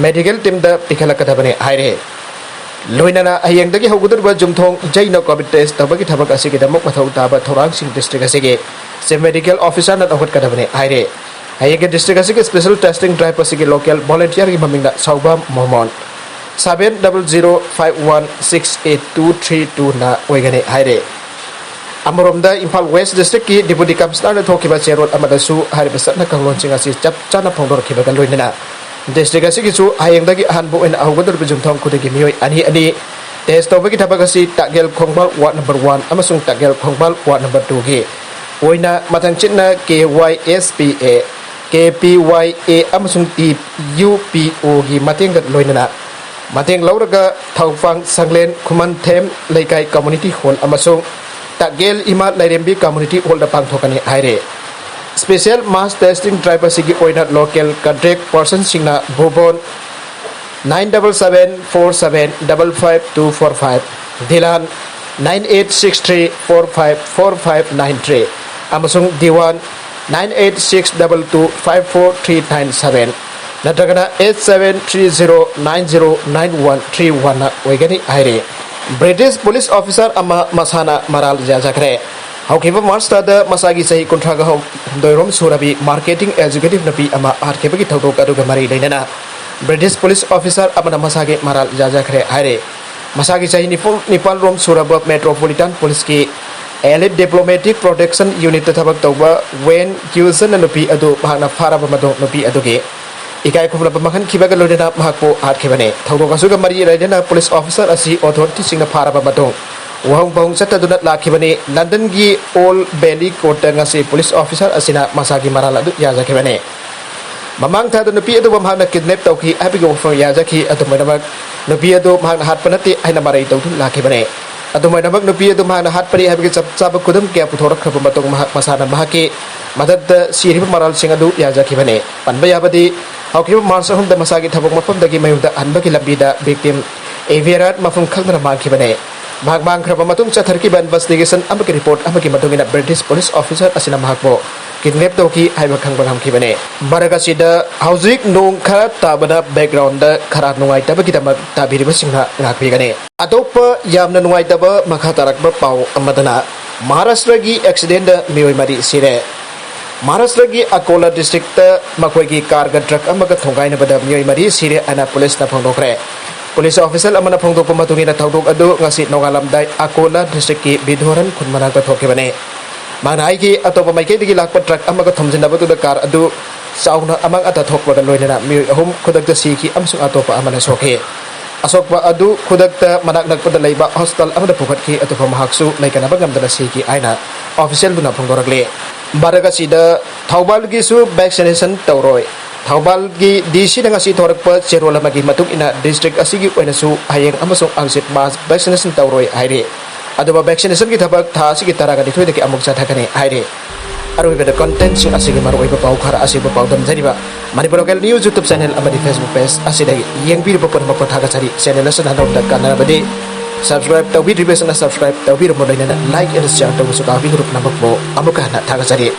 medical team ꯗ ꯄꯤꯈꯠꯂꯛꯀꯗꯕꯅꯤ ꯍꯥꯏꯔꯤ꯫ ꯂꯣꯏꯅꯅ ꯍꯌꯦꯡꯗꯒꯤ ꯍꯧꯒꯗꯧꯔꯤꯕ ꯌꯨꯝꯊꯣꯡ ꯌꯩꯅ COVID test ꯇꯧꯕꯒꯤ ꯊꯕꯛ ꯑꯁꯤꯒꯤꯗꯃꯛ ꯃꯊꯧ ꯇꯥꯕ ꯊꯧꯔꯥꯡꯁꯤꯡ district ꯑꯁꯤꯒꯤ chief medical officer ꯅ ꯂꯧꯈꯠꯀꯗꯕꯅꯤ ꯍꯥꯏꯔꯤ꯫ ꯍꯌꯦꯡꯒꯤ district ꯑꯁꯤꯒꯤ special testing drive ꯑꯁꯤꯒꯤ local volunteer ꯒꯤ ꯃꯃꯤꯡꯅ ꯁꯥꯎꯕꯝ ꯃꯣꯍꯃꯣꯟ꯫ Seven double zero five one six eight two three two ꯅ ꯑꯣꯏꯒꯅꯤ ꯍꯥꯏꯔꯦ꯫ ꯑꯃꯔꯣꯝꯗ ꯏꯝꯐꯥꯜ West district ꯀꯤ Deputy Commissioner ꯅ ꯊꯣꯛꯈꯤꯕ ꯆꯦꯔꯣꯜ ꯑꯃꯗꯁꯨ ꯍꯥꯏꯔꯤꯕ ꯆꯠꯅ ꯀꯥꯡꯂꯣꯟꯁꯤꯡ ꯑꯁꯤ ꯆꯞ ꯆꯥꯅ ꯐꯣꯡꯗꯣꯔꯛꯈꯤꯕꯒ ꯂꯣꯏꯅꯅ district ꯑꯁꯤꯒꯤꯁꯨ ꯍꯌꯦꯡꯗꯒꯤ ꯑꯍꯥꯟꯕ ꯑꯣꯏꯅ ꯍꯧꯒꯗꯧꯔꯤꯕ ꯌꯨꯝꯊꯣꯡ ꯈꯨꯗꯤꯡꯒꯤ ꯃꯤꯑꯣꯏ ꯑꯅꯤ ꯑꯅꯤ test ꯇꯧꯕꯒꯤ ꯊꯕꯛ ꯑꯁꯤ ꯇꯥꯛꯌꯦꯜ ꯈꯣꯡꯕꯥꯜ ward number one ꯑꯃꯁꯨꯡ ꯇꯥꯛꯌꯦꯜ ꯈꯣꯡꯕꯥꯜ ward number two ꯒꯤ ꯑꯣꯏꯅ ꯃꯊꯪ ꯆꯤꯠꯅ K Y S P A, K P Y A ꯑꯃꯁꯨꯡ T U P O ꯒꯤ ꯃꯇꯦꯡꯒ ꯂꯣꯏꯅꯅ ꯃꯇꯦꯡ ꯂꯧꯔꯒ ꯊꯧꯐꯥꯡ ꯁꯪꯂꯦꯟ ꯈꯨꯃꯟꯊꯦꯝ ꯂꯩꯀꯥꯏ community hall ꯑꯃꯁꯨꯡ ꯇꯥꯛꯌꯦꯜ ꯏꯃꯥ ꯂꯥꯏꯔꯦꯝꯕꯤ community hall ꯗ ꯄꯥꯡꯊꯣꯛꯀꯅꯤ ꯍꯥꯏꯔꯦ꯫ Special mass testing drive ꯑꯁꯤꯒꯤ ꯑꯣꯏꯅ local contact person ꯁꯤꯡꯅ ꯚꯨꯕꯣꯟ nine double seven four seven double five two four five, ꯗꯤꯂꯥꯟ nine eight six three four five four five nine three ꯑꯃꯁꯨꯡ Diwan nine eight six double two five four three nine seven ꯅꯠꯇ꯭ꯔꯒꯅ eight seven three zero nine zero nine one three one ꯅ ꯑꯣꯏꯒꯅꯤ ꯍꯥꯏꯔꯤ꯫ British police officer ꯑꯃ ꯃꯁꯥꯅ ꯃꯔꯥꯜ ꯌꯥꯖꯈ꯭ꯔꯦ꯫ ꯍꯧꯈꯤꯕ March ꯊꯥꯗ ꯃꯁꯥꯒꯤ ꯆꯍꯤ ꯀꯨꯟꯊ꯭ꯔꯥꯒ ꯍꯨꯝꯗꯣꯏꯔꯣꯝ ꯁꯨꯔꯕꯤ marketing executive ꯅꯨꯄꯤ ꯑꯃ ꯍꯥꯠꯈꯤꯕꯒꯤ ꯊꯧꯗꯣꯛ ꯑꯗꯨꯒ ꯃꯔꯤ ꯂꯩꯅꯅ British police officer ꯑꯃꯅ ꯃꯁꯥꯒꯤ ꯃꯔꯥꯜ ꯌꯥꯖꯈ꯭ꯔꯦ ꯍꯥꯏꯔꯦ꯫ ꯃꯁꯥꯒꯤ ꯆꯍꯤ ꯅꯤꯐꯨ ꯅꯤꯄꯥꯜ ꯔꯣꯝ ꯁꯨꯔꯕ Metropolitan Police ꯀꯤ Elite Diplomatic Protection Unit ꯇ ꯊꯕꯛ ꯇꯧꯕ ꯋꯦꯟ ꯀ꯭ꯌꯨꯖꯟꯅ ꯅꯨꯄꯤ ꯑꯗꯨ ꯃꯍꯥꯛꯅ ꯐꯥꯔꯕ ꯃꯇꯨꯡ ꯅꯨꯄꯤ ꯑꯗꯨꯒꯤ ꯏꯀꯥꯏ ꯈꯨꯝꯅꯕ ꯃꯥꯡꯍꯟꯈꯤꯕꯒ ꯂꯣꯏꯅꯅ ꯃꯍꯥꯛꯄꯨ ꯍꯥꯠꯈꯤꯕꯅꯤ꯫ ꯊꯧꯗꯣꯛ ꯑꯁꯤꯒ ꯃꯔꯤ ꯂꯩꯅꯅ police officer ꯑꯁꯤ authority ꯁꯤꯡꯅ ꯐꯥꯔꯕ ꯃꯇꯨꯡ ꯋꯥꯍꯪ ꯄꯥꯎꯍꯪ ꯆꯠꯊꯗꯨꯅ ꯂꯥꯛꯈꯤꯕꯅꯤ꯫ ꯂꯟꯗꯟꯒꯤ ꯑꯣꯜ ꯕꯦꯂꯤ ꯀꯣꯔꯠꯇ ꯉꯁꯤ ꯄꯨꯂꯤꯁ ꯑꯣꯐꯤꯁꯥꯔ ꯑꯁꯤꯅ ꯃꯁꯥꯒꯤ ꯃꯔꯥꯜ ꯑꯗꯨ ꯌꯥꯖꯈꯤꯕꯅꯤ꯫ ꯃꯃꯥꯡ ꯊꯥꯗ ꯅꯨꯄꯤ ꯑꯗꯨꯕꯨ ꯃꯍꯥꯛꯅ ꯀꯤꯗꯅꯦꯞ ꯇꯧꯈꯤ ꯍꯥꯏꯕꯒꯤ ꯋꯥꯐꯝ ꯌꯥꯖꯈꯤ꯫ ꯑꯗꯨꯝ ꯑꯣꯏꯅꯃꯛ, ꯅꯨꯄꯤ ꯑꯗꯨ ꯃꯍꯥꯛꯅ ꯍꯥꯠꯄ ꯅꯠꯇꯦ ꯍꯥꯏꯅ ꯃꯔꯩ ꯇꯧꯗꯨꯅ ꯂꯥꯛꯈꯤꯕꯅꯤ꯫ ꯑꯗꯨꯝ ꯑꯣꯏꯅꯃꯛ, ꯅꯨꯄꯤ ꯑꯗꯨ ꯃꯍꯥꯛꯅ ꯍꯥꯠꯄꯅꯤ ꯍꯥꯏꯕꯒꯤ ꯆꯞ ꯆꯥꯕ ꯈꯨꯗꯝ ꯀꯌꯥ ꯄꯨꯊꯣꯔꯛꯈ꯭ꯔꯕ ꯃꯇꯨꯡ, ꯃꯍꯥꯛ ꯃꯁꯥꯅ ꯃꯍꯥꯛꯀꯤ ꯃꯊꯛꯇ ꯁꯤꯔꯤꯕ ꯃꯔꯥꯜꯁꯤꯡ ꯑꯗꯨ ꯌꯥꯖꯈꯤꯕꯅꯤ꯫ ꯄꯟꯕ ꯌꯥꯕꯗꯤ, ꯍꯧꯈꯤꯕ ꯃꯥꯔꯆ ꯑꯍꯨꯝꯗ ꯃꯁꯥꯒꯤ ꯊꯕꯛ ꯃꯐꯝꯗꯒꯤ ꯃꯌꯨꯝꯗ ꯍꯟꯕꯒꯤ ꯂꯝꯕꯤꯗ ꯚꯤꯛꯇꯤꯝ ꯑꯦꯚꯤꯌꯔꯥꯠ ꯃꯐꯝ ꯈꯪꯗꯅ ꯃꯥꯡꯈꯤꯕꯅꯤ꯫ ꯃꯍꯥꯛ ꯃꯥꯡꯈ꯭ꯔꯕ ꯃꯇꯨꯡ ꯆꯠꯊꯔꯛꯈꯤꯕ ꯏꯟꯚꯦꯁꯇꯤꯒꯦꯁꯟ ꯑꯃꯒꯤ ꯔꯤꯄꯣꯔꯠ ꯑꯃꯒꯤ ꯃꯇꯨꯡ ꯏꯟꯅ, ꯕ꯭ꯔꯤꯇꯤꯁ ꯄꯨꯂꯤꯁ ꯑꯣꯐꯤꯁꯥꯔ ꯑꯁꯤꯅ ꯃꯍꯥꯛꯄꯨ ꯀꯤꯗꯅꯦꯞ ꯇꯧꯈꯤ ꯍꯥꯏꯕ ꯈꯪꯕ ꯉꯝꯈꯤꯕꯅꯤ꯫ ꯃꯔꯛ ꯑꯁꯤꯗ ꯍꯧꯖꯤꯛ ꯅꯣꯡ ꯈꯔ ꯇꯥꯕꯅ ꯕꯦꯛꯒ꯭ꯔꯥꯎꯟꯗ ꯈꯔ ꯅꯨꯡꯉꯥꯏꯇꯕꯒꯤꯗꯃꯛ ꯇꯥꯕꯤꯔꯤꯕꯁꯤꯡꯅ ꯉꯥꯛꯄꯤꯒꯅꯤ꯫ ꯑꯇꯣꯞꯄ ꯌꯥꯝꯅ ꯅꯨꯡꯉꯥꯏꯇꯕ ꯃꯈꯥ ꯇꯥꯔꯛꯄ ꯄꯥꯎ ꯑꯃꯗꯅ, ꯃꯍꯥꯔꯥꯁꯇ꯭ꯔꯒꯤ ꯑꯦꯛꯁꯤꯗꯦꯟꯗ ꯃꯤꯑꯣꯏ ꯃꯔꯤ ꯁꯤꯔꯦ꯫ ꯃꯍꯥꯔꯥꯁꯇ꯭ꯔꯒꯤ ꯑꯀꯣꯂꯥ ꯗꯤꯁꯇ꯭ꯔꯤꯛꯇ ꯃꯈꯣꯏꯒꯤ ꯀꯥꯔꯒ ꯇ꯭ꯔꯛ ꯑꯃꯒ ꯊꯣꯡꯒꯥꯏꯅꯕꯗ ꯃꯤꯑꯣꯏ ꯃꯔꯤ ꯁꯤꯔꯦ ꯍꯥꯏꯅ ꯄꯨꯂꯤꯁꯅ ꯐꯣꯡꯗꯣꯛꯈ꯭ꯔꯦ꯫ ꯄꯨꯂꯤꯁ ꯑꯣꯐꯤꯁꯤꯌꯦꯜ ꯑꯃꯅ ꯐꯣꯡꯗꯣꯛꯄ ꯃꯇꯨꯡ ꯏꯟꯅ, ꯊꯧꯗꯣꯛ ꯑꯗꯨ ꯉꯁꯤ ꯅꯣꯡꯉꯥꯜꯂꯝꯗꯥꯏ ꯑꯀꯣꯂꯥ ꯗꯤꯁꯇ꯭ꯔꯤꯛꯀꯤ ꯕꯤꯙꯣꯔꯟ ꯈꯨꯟ ꯃꯅꯥꯛꯇ ꯊꯣꯛꯈꯤꯕꯅꯤ꯫ ꯃꯥꯅ ꯍꯥꯏꯈꯤ, ꯑꯇꯣꯞꯄ ꯃꯥꯏꯀꯩꯗꯒꯤ ꯂꯥꯛꯄ ꯇ꯭ꯔꯛ ꯑꯃꯒ ꯊꯣꯝꯖꯤꯟꯅꯕꯗꯨꯗ ꯀꯥꯔ ꯑꯗꯨ ꯆꯥꯎꯅ ꯑꯃꯥꯡ ꯑꯇꯥ ꯊꯣꯛꯄꯒ ꯂꯣꯏꯅꯅ ꯃꯤꯑꯣꯏ ꯑꯍꯨꯝ ꯈꯨꯗꯛꯇ ꯁꯤꯈꯤ ꯑꯃꯁꯨꯡ ꯑꯇꯣꯞꯄ ꯑꯃꯅ ꯁꯣꯛꯈꯤ꯫ ꯑꯁꯣꯛꯄ ꯑꯗꯨ ꯈꯨꯗꯛꯇ ꯃꯅꯥꯛ ꯅꯛꯄꯗ ꯂꯩꯕ ꯍꯣꯁꯄꯤꯇꯥꯜ ꯑꯃꯗ ꯄꯨꯈꯠꯈꯤ, ꯑꯗꯨꯕꯨ ꯃꯍꯥꯛꯁꯨ ꯂꯩꯀꯟꯅꯕ ꯉꯝꯗꯅ ꯁꯤꯈꯤ ꯍꯥꯏꯅ ꯑꯣꯐꯤꯁꯤꯌꯦꯜꯗꯨꯅ ꯐꯣꯡꯗꯣꯔꯛꯂꯤ꯫ ꯃꯔꯛ ꯑꯁꯤꯗ, ꯊꯧꯕꯥꯜꯒꯤꯁꯨ ꯚꯦꯛꯁꯤꯅꯦꯁꯟ ꯇꯧꯔꯣꯏ꯫ ꯊꯧꯕꯥꯜꯒꯤ ꯗꯤ ꯁꯤꯅ ꯉꯁꯤ ꯊꯣꯔꯛꯄ ꯆꯦꯔꯣꯜ ꯑꯃꯒꯤ ꯃꯇꯨꯡ ꯏꯟꯅ, ꯗꯤꯁꯇ꯭ꯔꯤꯛ ꯑꯁꯤꯒꯤ ꯑꯣꯏꯅꯁꯨ ꯍꯌꯦꯡ ꯑꯃꯁꯨꯡ ꯍꯪꯆꯤꯠ ꯃꯥꯁ ꯚꯦꯛꯁꯤꯅꯦꯁꯟ ꯇꯧꯔꯣꯏ ꯍꯥꯏꯔꯤ꯫ ꯑꯗꯨꯕꯨ ꯚꯦꯛꯁꯤꯅꯦꯁꯟꯒꯤ ꯊꯕꯛ ꯊꯥ ꯑꯁꯤꯒꯤ ꯇꯔꯥꯒ ꯅꯤꯊꯣꯏꯗꯒꯤ ꯑꯃꯨꯛ ꯆꯠꯊꯒꯅꯤ ꯍꯥꯏꯔꯤ꯫ ꯑꯔꯣꯏꯕꯗ, ꯀꯟꯇꯦꯟꯠꯁꯤꯡ ꯑꯁꯤꯒꯤ ꯃꯔꯨꯑꯣꯏꯕ ꯄꯥꯎ ꯈꯔ ꯑꯁꯤꯕꯨ ꯄꯥꯎꯗꯝꯖꯔꯤꯕ Manipur local news YouTube channel ꯑꯃꯗꯤ Facebook ꯄꯦꯖ ꯑꯁꯤꯗꯒꯤ ꯌꯦꯡꯕꯤꯔꯤꯕ ꯄꯨꯝꯅꯃꯛꯄꯨ ꯊꯥꯒꯠꯆꯔꯤ꯫ ꯆꯦꯅꯦꯜ ꯑꯁꯤꯅ ꯍꯟꯗꯣꯛꯇ ꯀꯥꯟꯅꯔꯕꯗꯤ, ꯁꯕꯁꯀ꯭ꯔꯥꯏꯕ ꯇꯧꯕꯤꯗ꯭ꯔꯤꯕꯁꯤꯡꯅ ꯁꯕꯁꯀ꯭ꯔꯥꯏꯕ ꯇꯧꯕꯤꯔꯝꯃꯨ, ꯂꯣꯏꯅꯅ ꯂꯥꯏꯛ ꯑꯦꯟ ꯁꯤꯌꯥꯔ ꯇꯧꯕꯁꯨ ꯀꯥꯎꯕꯤꯒꯅꯨ꯫ ꯄꯨꯝꯅꯃꯛꯄꯨ ꯑꯃꯨꯛꯀ ꯍꯟꯅ ꯊꯥꯒꯠꯆꯔꯤ꯫